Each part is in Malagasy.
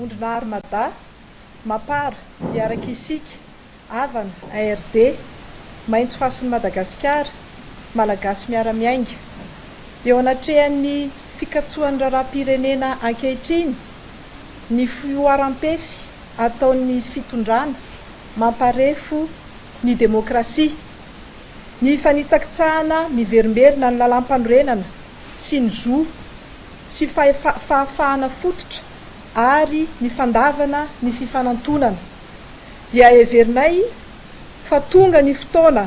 Vondrona Armada, Mapar, Hiaraka Isika, Avana, ARD, Maitso Hasin'i Madagasikara, Malagasy Miara-Miainga. Eo anatrehan'ny fikatsoan'ny raharaham-pirenena ankehitriny, ny fihoaram-pefy ataon'ny fitondrana mamparefo ny demokrasia, ny fanitsakitsahana miverimberina ny lalàmpanorenana sy ny zo sy fahafahana fototra ary ny fandavana ny fifanantonana, dia heverinay fa tonga ny fotoana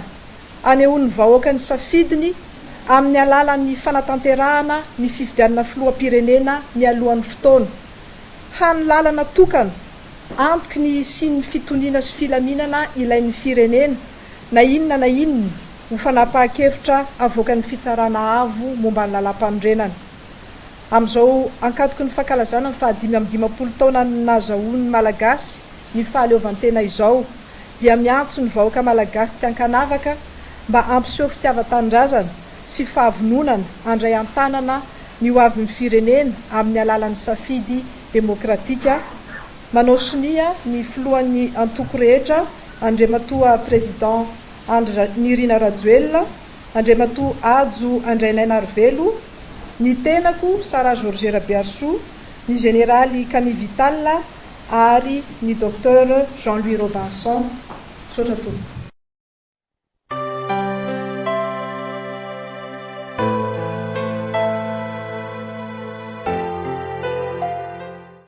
anehoan'ny vahoaka ny safidiny amin'ny alalan'ny fanatanterahana ny fifidianana filoham-pirenena mialohan'ny fotoana. Hany lalana tokana antoky ny hisian'ny fitoniana sy filaminana ilain'ny firenena na inona na inona ho fanapahan-kevitra avoakan'ny Fitsarana Avo momba ny Lalàmpanorenana. Amin'izao ankatoky ny fankalazana ny fahadimy amby 50 taonan'ny nahazahoan'ny Malagasy ny fahaleovantena izao dia miantso ny vahoaka Malagasy tsy ankanavaka mba hampiseho fitiavan-tanindrazana sy fahavononana handray an-tanana ny ho avin'ny firenena amin'ny alalan'ny safidy demokratika manao sonia ny filohan'ny antoko rehetra Andriamatoa Président Andry Nirina Rajoelina, Andriamatoa Hajo Andrainainarivelo, ny tenako Sarah Georget Rabearisoa, ny Jeneraly Camille Vital ary ny Docteur Jean Louis Robinson. Misaotra tompoko.